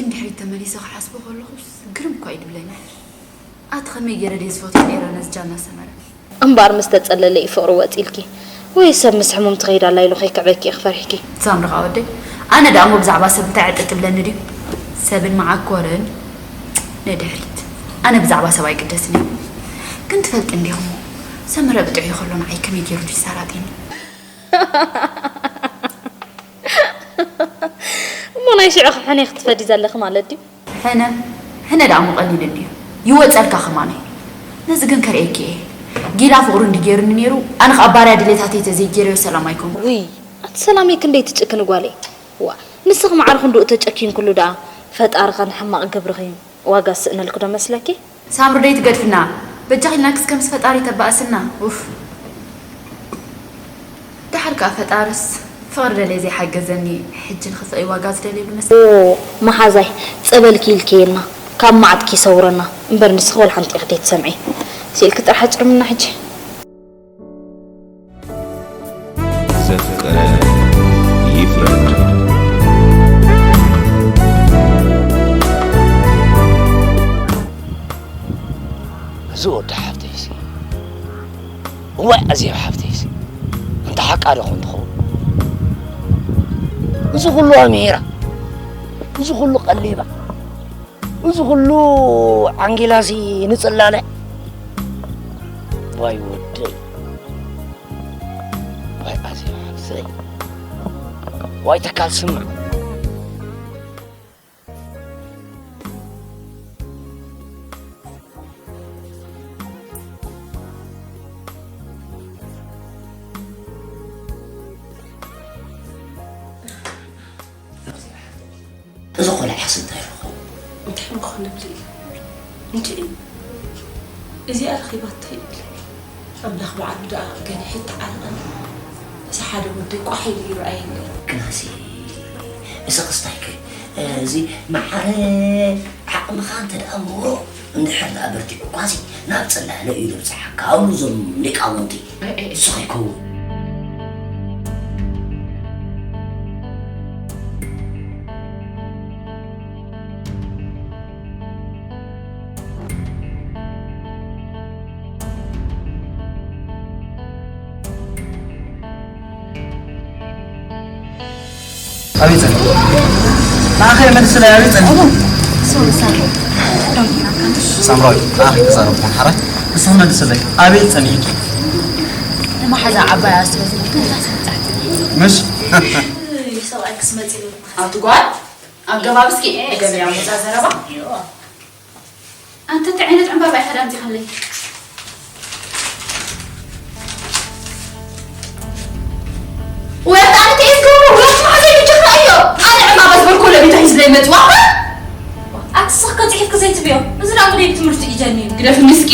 እንድሕሪት ተመሊሰ ክሓስቦ ከለኹስ ግርም እኳ እዩ ድብለኒ። ኣቲ ከመይ ገይረ ድየ ዝፈትዎ ነይረ ነዚ ጃና ሰመረ? እምበኣር ምስ ተጸለለ እዩ ፍቕሪ ወጺልኪ። ወይ ሰብ ምስ ሕሙም ትኸይድ ኣላ ኢሉ ከይክዕበኪ ኢኺ ፈሪሕኪ። ሳምሪ ኸኣ ወደይ፣ ኣነ ደኣ እሞ ብዛዕባ ሰብ እንታይ ዕጥጥ ትብለኒ ድዩ? ሰብን መዓኮርን ንድሕሪት። ኣነ ብዛዕባ ሰብ ኣይግደስን እየ። ግን ትፈልጢ እንዲኹም፣ ሰመረ ብጥዑይ ከሎ ንዓይ ከመይ ገይሩ ድዩ ሳራጢኒ? እሞ ናይ ሽዑ ክሕነ ክትፈዲ ዘለኺ ማለት ድዩ? ሕነ፣ ሕነ ደኣ እሞ ቀሊል እንድዩ። ይወጸልካ ከማን እዩ። ነዚ ግን ከርእየኪ እየ። ጊላ ፍቕሩ እንዲ ገይሩኒ ነይሩ፣ ኣነ ኸኣ ባርያ ድሌታተይ ተዘይገይረዮ ሰላም ኣይኮንኩ። ውይ፣ ኣቲ ሰላመይ ክንደይ ትጭክኒ ጓለይ። ዋ፣ ንስኺ ማዕረ ክንድኡ ተጨኪንክሉ ደኣ፣ ፈጣሪ ኸ ንሕማቕ ግብርኺ ዋጋ ዝስእነልኪ ዶ መስለኪ? ሳምሪ ደይ ትገድፍና። በጃኺ ኢልናክስ ከምስ ፈጣሪ ተባእስና። ኡፍ። ደሓር ከኣ ፈጣርስ ፍቕሪ ደልየ ዘይሓገዘኒ፣ ሕጂ ንኽፍእ ዋጋ ዝደልየሉ መስ- ኦ፣ መሓዛይ፣ ጸበልኪ ኢልክየና፣ ካብ መዓትኪ ይሰውረና። እምበር ንስኺ ወላ ሓንቲ ኢኺ ዘይትሰምዒ። ስኢልኪ ጥራሕ ኣጭርምና ሕጂ። ዘፍቀረ ይፍረድ። እዚ ወዲ ሓፍተይሲ፣ እዋይ ኣዜብ ሓፍተይሲ፣ እንተ ሓቃ ዶ ኾን ትኸውን? እዚ ኹሉ ኣምሂራ፣ እዚ ኹሉ ቀሊባ፣ እዚ ኹሉ ዓንጊላሲ ንጽላለ። ዋይ ወደይ፣ ዋይ ኣዜብ ሓፍተይ፣ ዋይ ተካል ስማዕ። እዚ ቆልዓ ሕስንታ ይረኽቦ። እንታይ ምኾነ ብለይ? እንጂ እዚኣ ረኺባቶ ይብል። ኣምላኽ ባዕሉ ደኣ ገኒሑ ይተዓረቐኒ። እዚ ሓደ ወደይ ቋሕ ኢሉ ይረኣየኒ። ግናሲ፣ እዚ ክስታይከ፣ እዚ መዓረ ዓቕምኻ እንተ ደኣ ምሁሮ፣ እንድሕር ደኣ በርቲዑ እኳሲ ናብ ጽላለ እዩ ዘብጽሓካ፣ ኣብሉ እዞም ሊቃውንቲ። ኣይ፣ ኣይ፣ ኣይ። ንሱ ከይከውን። ኣበይ ጸኒሑ? ንዓኺ መልስለይ፣ ኣበይ ጸኒሑ? ሳምራዊ፣ ንዓኺ ክዛረብ ኮን ሓራይ። ንስኺ መልስለይ፣ ኣበይ ጸኒሕኪ? ንመሓዛ ዓባይ ኣስበዝ ምሽ? ሰብኣይ ክስመጽ ኢሉ። ኣቲ ጓል፣ ኣገባብ እስኪ ገበያ መጻ ዘረባ። ኣንተ እንታይ ዓይነት ዕምባባ ኢኻ ዳምጺኻለይ? ወርቂ ኣነ እንታይ ዝገብሮ? ወርቂ መሓዘይ ብጀካ እዮ። ኣነ ዕምባባ ዝበልኮ ለቢታ ሂዝለይ መጽዋ። ኣቲ ስኽ ከጽሒፍክ ዘይትብዮ። እዚ ደኣ ግደይ ብትምህርቲ እዩ ጀኒሩ። ግደፍ ምስኪ።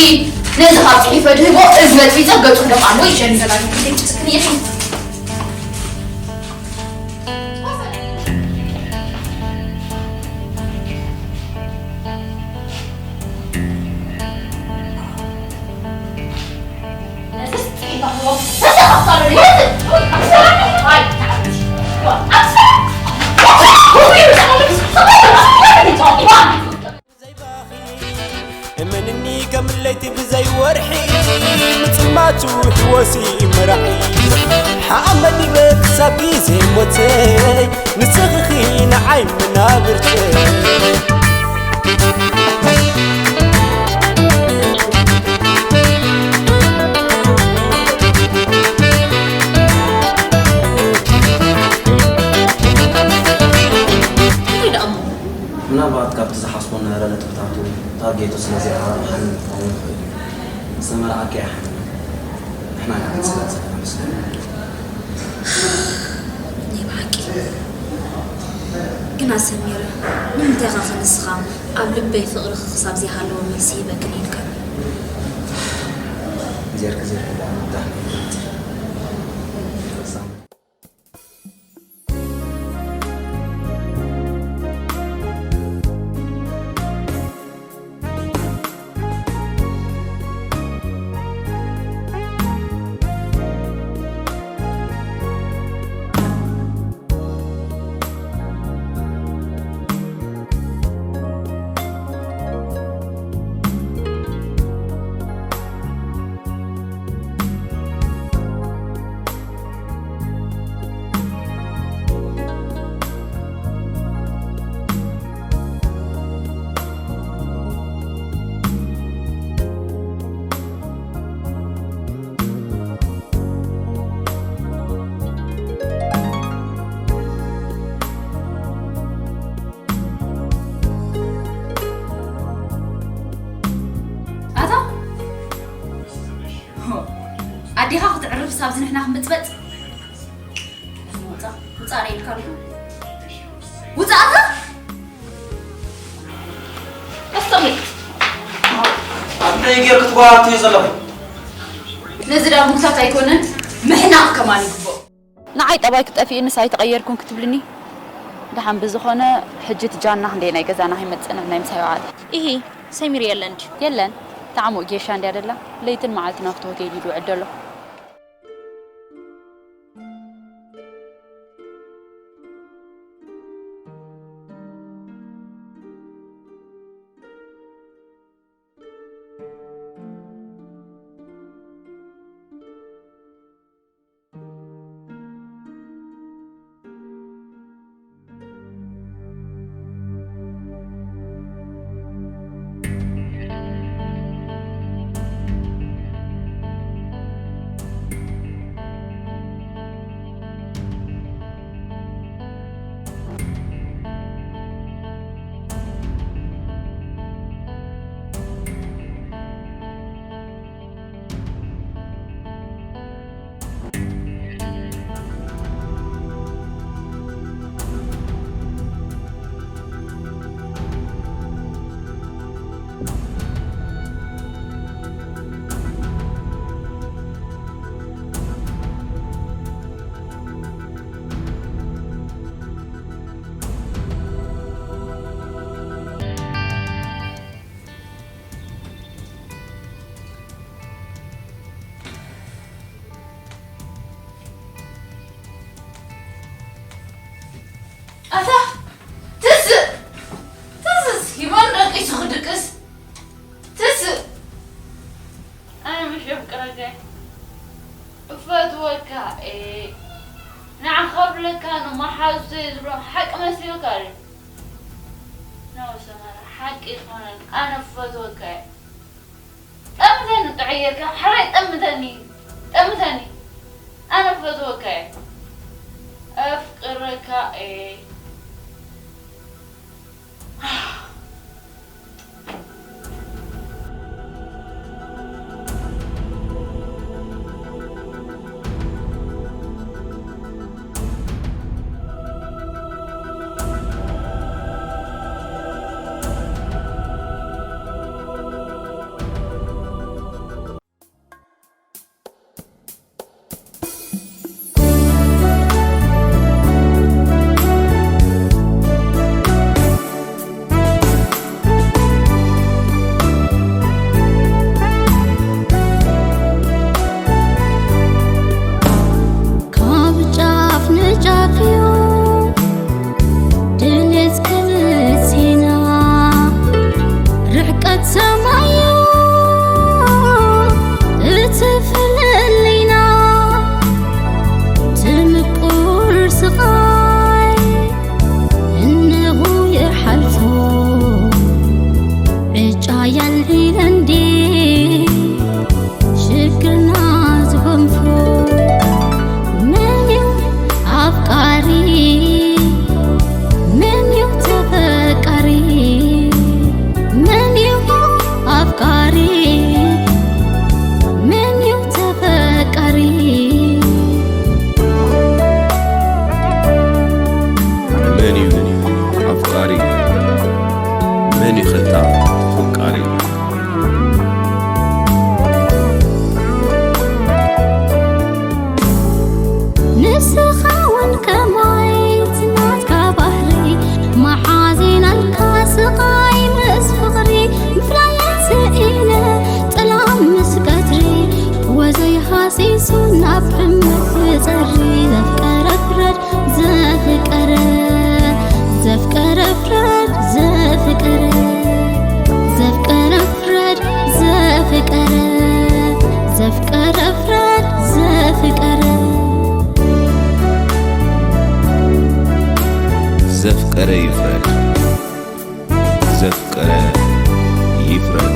ነዚ ካብ ጽሒፈ ድህቦ እዚ መጽቢጸ ገጹ ክደፋሉ ይሸኒ። ዘላለም ክትጭክን እየ። እመንኒ ከም ለይቲ ብዘይ ወርሒ ምጽማቱ ሕወሲ መራሒ ሓመድ ይበ ክሳብ ግዜ ሞተይ ንስኺ ንዓይ መናብርተይ። እንታይ ደኣ እሞ? ምናልባት ካብቲ ዝሓስቦ ዝነበረ ነጥብታቱ ታርጌቱ ስለ ዘይዓረቐ ሓሚሙ ክኸውን ይኽእል እዩ። ዝተመርዓካ እያ ሓሚማ። ንሕና ኢና ክንጽላእ ዘለና ምስ ገለ። ናይ ብሓቂ። ግና ሰሚረ፣ ንምንታይ ኢኻ ንስኻ ኣብ ልበይ ፍቕርኺ ክሳብ ዘይሃለወ መልሲ ሂበክን ኢልካኒ? ጌርኪ ዘይርድኣኒ እንታይ ንሕና ክንብጽበጽ። ውጻ፣ ውጻ ኢልካ ኣለኹ። ውጻ ኣታ! ኣስተውዕል። ኣንታይ ጌርክ ትጓሃት እየ ዘለኹ? ነዚ ዳ ምጉታት ኣይኮነን፣ ምሕናቕ ከማን ይግብኦ። ንዓይ ጠባይ ክጠፍእንስ ኣይተቐየርኩን ክትብልኒ? ደሓን ብዝኾነ፣ ሕጂ እቲ ጃና ክንደይ ናይ ገዛና ከይመጽእ ናብ ናይ ምሳይ ወዓል። ኢሂ፣ ሰሚር የለን ድዩ? የለን። ተዓሙቕ ጌሻ እንድያ ደላ። ለይትን መዓልትን ኣብቲ ሆቴል እዩ ዝውዕል ደሎ። ኣታ ትስእ፣ ትስእ፣ እስኪ መን ደቂሱ ክድቅስ? ትስእ። ኣነ ምሽ የፍቅረካ እየ። እፈትወካ እየ። ንዓኻ ብለካ ንመሓዙተይ ዝብሎ ሓቂ መሲልካ ድዩ? ኖ ሰመረ፣ ሓቂ ኣይኮነን። ኣነ እፈትወካ እየ። ጠምተኒ ጥዑይ ጌርካ፣ ሕራይ ጠምተኒ፣ ጠምተኒ። ኣነ እፈትወካ እየ። ኣፍቅረካ እየ። ካብ ጫፍ ንጫፍ እዩ ድሌት ክልቴና፣ ርሕቀት ሰማይ እዩ እቲ ፍልልይና። እቲ ምቁር ስቓይ እንሆ ይሓልፎ፣ ዕጫ የልዒለን ድየ ሽግርና ዝጎንፎ? መን እዩ ኣፍቃሪ? መን እዩ ተፈቃሪ? መን እዩ ኣፍቃሪ? መን እዩ ተፈቃሪ? መን እዩ ኣፍቃሪ? መን እዩ ኸታ ተፈቃሪ? ንስኻ እውን ከማይ እቲ ናትካ ባህሪ፣ መሓዚናልካ ስቓይ ምስ ፍቕሪ፣ ምፍላይ ስኢነ ጥላም ምስ ቀትሪ፣ ወዘይ ሃሲሱ ናብ ሕመት ክጸሪ፣ ዘፍቀረ ፍረድ ዘፍቀረ፣ ዘፍቀረ ፍረድ ዘፍቀረ፣ ዘፍቀረ ፍረድ ዘፍቀረ፣ ዘፍቀረ ፍረድ ዘፍቀረ። ዘፍቀረ ይፍረድ፣ ዘፍቀረ ይፍረድ።